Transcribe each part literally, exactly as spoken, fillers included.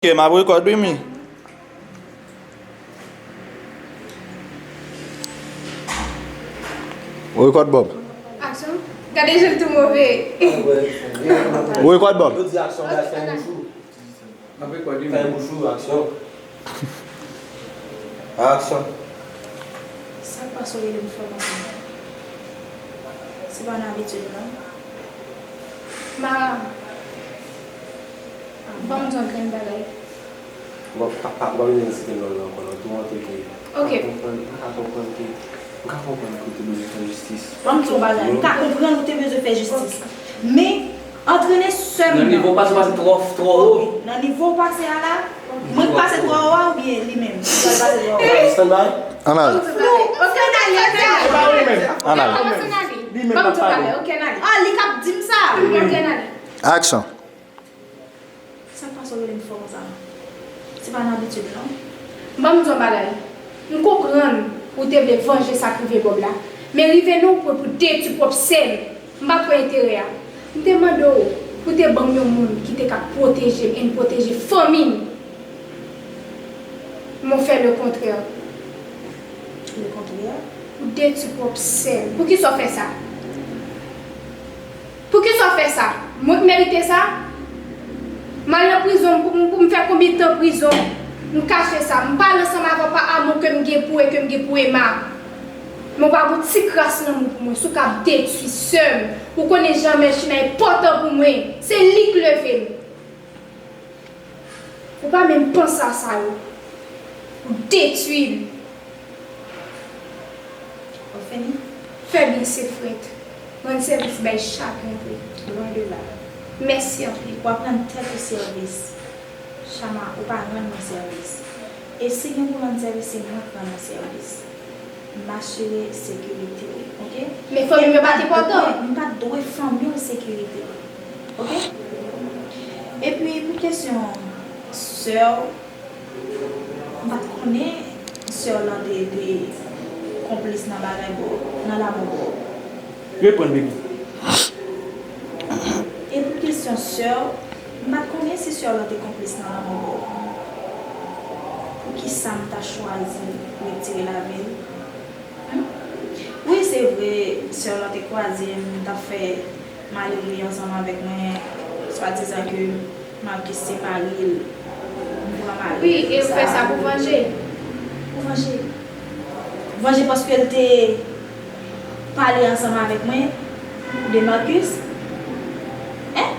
Ok, m ap rekòd wi, mi. Ou rekòd, Bob? Aksyon. Gade jan l tou move. Ou rekòd, Bob? Yo di aksyon, gade, fè bouch ou. Fè bouch ou, aksyon. Aksyon. Sa k pase w rele m fò konsa? Se pa yon abitid, non. Mara, ban m di w yon grenn bagay. Bon, pa, pa, pa vin site non l ankò, non. Tou antre ke. Ok. M pa konprann, m pa konprann ke, m ka konprann ke w te bezwen fè jistis. Ban m di w yon bagay. M ka konprann ou te bezwen fè jistis. Men, antrene sè m nan. Nan nivo w pase, pase twò, twò wo. Ok. Nan nivo w pase a la, mwen k pase twò wo a oubyen li menm ki pral pase twò wo a? Stand by. Ann ale. Flou, ou fè nan lè sa. Se pa ou menm. Ann ale. Li menm k ap pale. Ok, ann ale. Ah, li k ap di m sa. Ok, ann ale. Aksyon. Sa k pase w rele m fò konsa? Se pa yon abitid, non. Ban m di w yon bagay. M konprann ou te vle vanje sa k rive Bob la. Men rive nan yon pwen pou detwi pwòp sè m, m pa t wè enterè a. M te mande w pou w te ban m yon moun ki te ka pwoteje m e pwoteje fanmi m. Men w fè le contraire. Le contraire? Ou detwi pwòp sè m. Poukisa w fè sa? Poukisa w fè sa? Mwen k merite sa? M al nan prizon pou, pou m fè konbyen tan prizon? M kache sa. M pale ansanm avè w pa amou ke m gen pou ou e ke m gen pou Emma. Men w pa gon ti kras lanmou pou mwen. Si w ka detwi sè m, ou konnen jan Melchina enpòtan pou mwen. Se li k leve m. Ou pa menm panse a sa yo. Ou detwi l. Ou fini? Fè byen se frèt. Rann sèvis bay chak enpe. Lwen de la. Mèsi anpil. W ap rann tèt ou sèvis. Chama, ou pa rann mwen sèvis. E si gen pou rann sèvis, se mwen k rann ou sèvis. M asire sekirite w, ok? Men fanmi m yo pa t enpòtan. M pa t dwe, m pa t dwe fanmi w sekirite, ok? Epi pou kesyon sè w, m pa t konnen sè w lan te, te konplis nan bagay Bob, nan lanmò Bob. Reponn, baby. E pou kesyon sè w, m pa t konnen si sè w lan te konplis nan lanmò Bob. Poukisa m ta chwazi retire lavi l? Hmm? Wi, se vre, sè w lan te kwaze m, t ap fè maleri ansanm avèk mwen, swadizan ke Marcus se mari l. M pran mari l. Wi, e ou fè sa pou vanje? Pou vanje. Vanje paske l te pale ansanm avèk mwen de Marcus? Hein?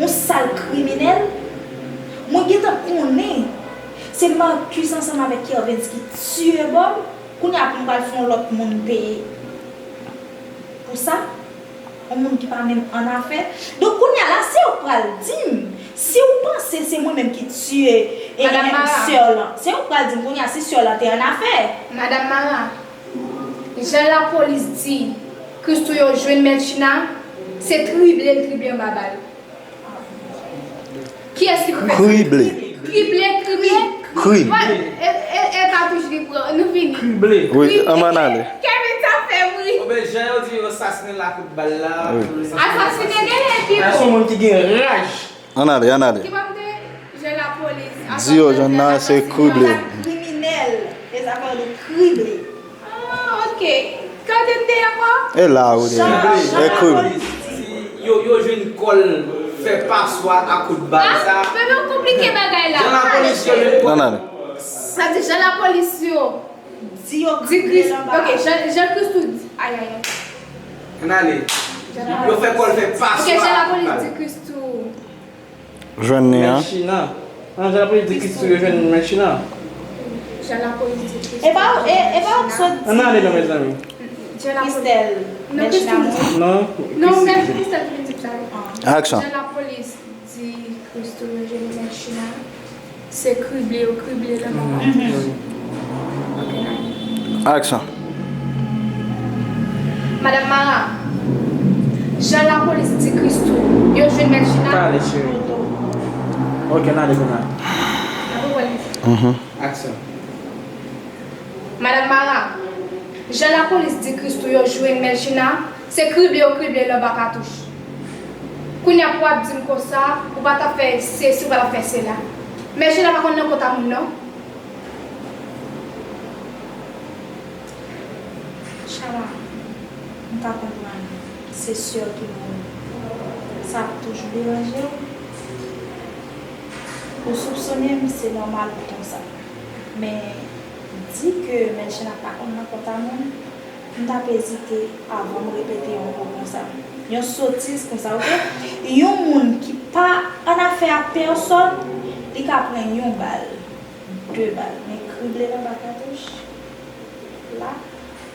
Yon sal kriminèl? Mwen gentan konnen se Marcus ansanm avèk Kervens ki tiye Bob. Kounye a pou m pral fè yon lòt moun peye pou sa? Yon moun ki pa menm annafè. Donk, kounye a la, si w pral di m, si w panse se mwen menm ki tiye e, e, sè w lan, si w pral di m kounye a si sè w lan te annafè. Madanm Mara, jan lapolis di Christoo yo jwenn Melchina, se trible l trible anba bal. Kiyès ki pou fè sa? Krible. Krible, krible. Kri. Wè, e, e, e katouch li pran, nou fini. Krible. Wi, ann ale. Kevin, sa fè m ri. Oben, jan yo di yo sasinen l ak kout bal la. Wi. Asasinen l epi. Sa se yon moun ki gen raj. Ann ale, ann ale. Ki pa koute, jan lapolis. Di yo, jan nan, se krible. Kriminèl, e sa fè yo krible. Ah, ok. Kote m te ye ankò? E la ou te ye. Jan, jan lapolis di. Yo, yo jwenn kò l fè paswa ak kout bal sa. Ah, men nou konplike bagay la. Jan lapolis yo jwenn kò l. Ann ale. Sa di jan lapolis yo di yo di Christoo, ok, jan, jan Christoo di, ay, ay, ay. Ann ale. Yo fè kò l fè paswa ak kout bal. Ok, jan lapolis di Christoo. Jwenn li an. Melchina. An, jan lapolis di Christoo yo jwenn Melchina. Jan lapolis di Christoo. E pa, e, e pa ou k sot di. Ann ale non, mezanmi. Jan lapolis. Christelle. Non, Melchina Christoo. Non, non, men Christelle ki vin di sa. Aksyon. Jan lapolis di Christoo yo jwenn Melchina. Se krible yo krible l anba bal. Mhm. Ok, n ale. Aksyon. Madanm Mara, jan lapolis di Christoo yo jwenn Melchina. Pale, cheri. Ok, n ale kounye a. N ap reprann li. Mhm. Aksyon. Madanm Mara, jan lapolis di Christoo yo jwenn Melchina, se krible yo krible l anba katouch. Kounye a pou w ap di m konsa, ou pa t ap fè sesi, ou pa t ap fè sela. Mèche la pa konn nan kont a moun, non. Chama, m ka konprann se sè w ki mouri. Sa ap toujou deranje w. Ou soupsone m, se nòmal pou konsa. Men, di ke Melchina pa konn nan kont a moun, m t ap ezite avan m repete yon mo konsa. Yon sotiz konsa, oke? Yon moun ki pa an afè a pèsòn, li ka pran yon bal, de bal, men krible l anba katouch la,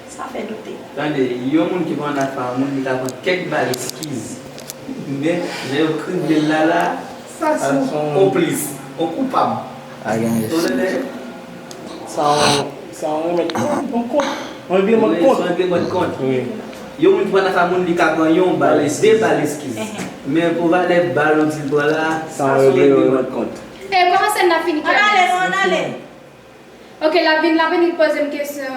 sa fè doute. Tande, yon moun ki pa an afè a moun, li ka pran kèk bal eskiz. Men, lè yo krible l la, la, sa se yon konplis, yon koupab. Sa yon, sa yon remèt kont. Yon regleman de kont. Wi, se yon regleman de kont. Wi. Yon moun ki pa an afè a moun, li ka pran yon bal, de bal eskiz. Men pou valè bal ou di l pran la, sa se yon regleman de kont. E kòman sèn nan fini? Ann ale, non, ann ale. Ok, l ap vin, l ap vin poze m kesyon,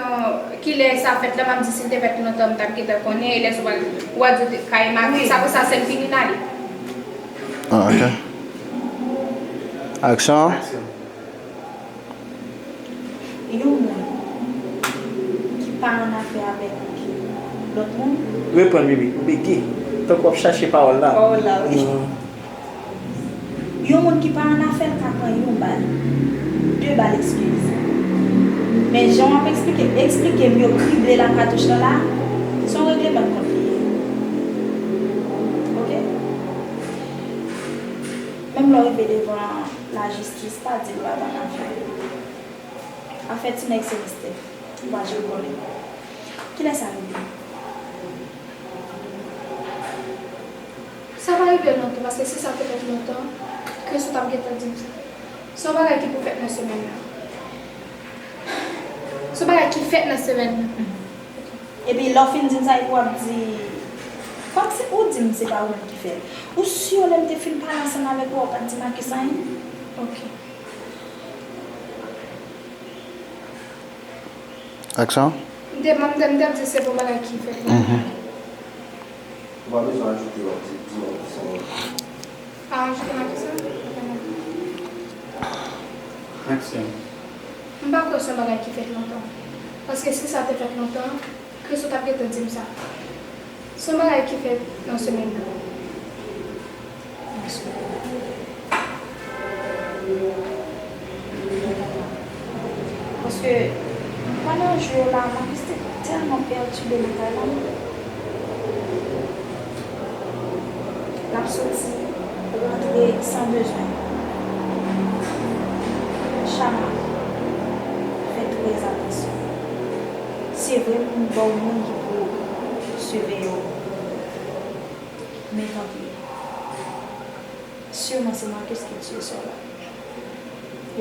kilè sa fèt la, m ap di si l te fèt lontan, m t ap gentan konnen, e lè sa w al, w al di w te ka imajine, sa pou sa sèn fini, n ale. Ah, ok. Aksyon. Yon moun ki pa an afè avèk lòt moun. Reprann, bebe, ou bege. Tankou w ap chache pawòl la. Pawòl la, wi. Yon moun ki pa an afè l ka pran yon bal, de bal, eskize. Men jan w ap eksplike, eksplike m yo krible l ak katouch lan la, se yon regleman de kont li ye. Ok? Menm lè w rive devan lajistis, pa di l pa t an afè. Afè ti nèg se mistè. Ou pa janm konnen. Kilè sa rive? Sa pa rive lontan, paske si sa te fèt lontan, Kris ou t ap gentan di m sa. Se yon bagay ki pou fèt nan semèn nan. Se yon bagay ki fèt nan semèn nan. Epi lè w fin di m sa, epi w ap di, kòmsi ou di m se pa ou menm ki fè l. Ou si lè m te fin pale ansanm avèk ou, ou pa t di Marcus anyen? Ok. Aksyon. M te, m te, m te ap di se pou bagay ki fèt la. Mhm. Ou pa bezwen ajoute, w ap di, di mwen ki se mwen. Pa ajoute nan ki sa? Aksyon. M pa kwè se yon bagay ki fèt lontan. Paske si sa te fèt lontan, Kris ou t ap gentan di m sa. Se yon bagay ki fèt nan semèn nan. Paske pandan jou yo la, Marcus te tèlman pètibe lakay la. L ap soti, rantre san bezwen. Chama, fè trè atansyon. Se vre m ba w moun ki pou siveye w. Men tanpri. Siman se Marcus ki tiye sè w la.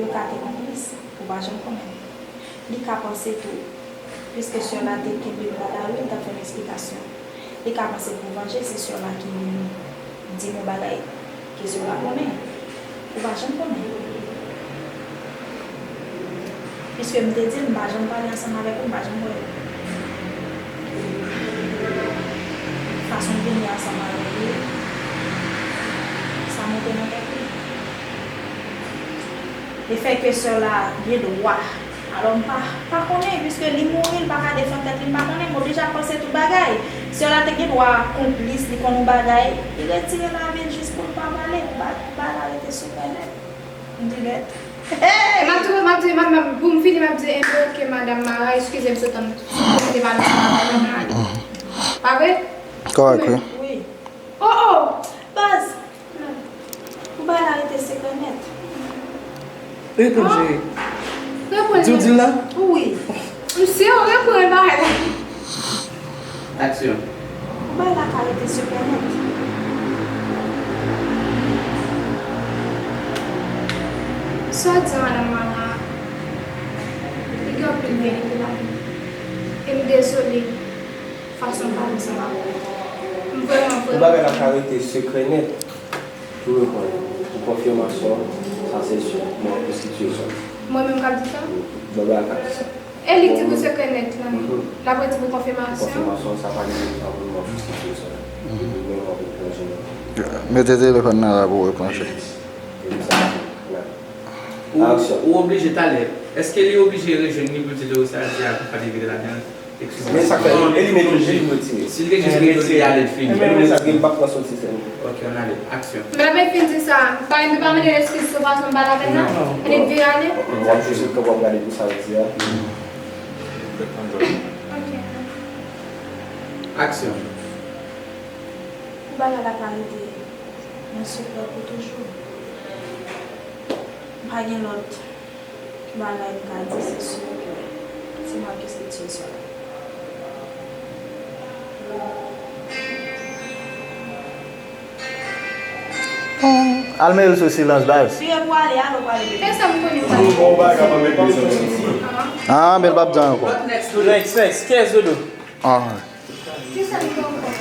Yo ka te konplis, ou pa janm konnen. Li ka panse tou, piske sè w la te kenbe m nan lari, li t ap fè m eksplikasyon. Li ka panse pou vanje se sè w la ki vin di m yon bagay ke sè w la konnen. Ou pa janm konnen. Piske m te di l, m pa janm pale ansanm avèk ou, m pa janm wè l. Fason l vini ansanm avèk li, sa monte nan tèt li. Lefètke sè w la gen dwa. Alò, m pa, pa konnen, piske li mouri, li pa ka defann tèt li, m pa konnen, m oblije ap panse tout bagay. Sè w la te gen dwa konplis, li konn yon bagay, li retire lavi l jis pou l pa pale, pou ba, bagay la rete sekrè nèt. M di nèt. M ap di, m ap di, m ap, m ap, pou m fini, m ap di, enben, oke, madanm Mara, eskize m sot an, sot an, m te pale ansanm avè w, m ale. Pa vre? Kòrèk, wi. Wi. Oh, oh! Baz! Pou bagay la rete sekrè nèt. Reprann, cheri. Reprann. Di w di l la? Wi. Misye, ou reprann bagay la. Aksyon. Bagay la ka rete sekrè nèt. Sa w di a, madanm Mara, li gen anpil verite ladan l. E m dezole fason l pale ansanm avè w. M vrèman, vrèman. Pou bagay la ka rete sekrè nèt. Tou reponn. Pou konfimasyon, sa se sè mwen ki tiye sè la. Mwen menm k ap di sa? Baba k ap di sa. E li k di pou sekrè nèt la. Mhm. L ap redi pou konfimasyon? Konfimasyon, sa pa gen rezon pou mwen ki tiye sè la. Mete telefòn nan la pou w replanje. Ou, ou oblije talè. Èske li oblije rejwenn li pou l di l sa l di a pou pa devire ladan l? Eskize m. Men sa k fè, elimine l, elimine l, retire. Si l te jis retire, li ale l fini. Men men sa, gen bak nan soti sèl. Ok, ann ale. Aksyon. Mwen ap fin di sa, m pa menm te pa mande l eskiz sou fason m pale avè l la? Annik vire ale? W ap jis kanpe w ap gade pou sa l di a. Ok. Aksyon. Pou bagay la ka rete yon sekrè pou toujou. M pa gen lòt bagay m ka di, se si ke se mwen ki se ti sè. Al mete l sou silans baz. Priye pou ale, alo pou ale. Fè sa m konnen pa. Ah, men l p ap di anyen ankò. Next, next. Kiyès Dodo? Ah. Kisa m fè ankò?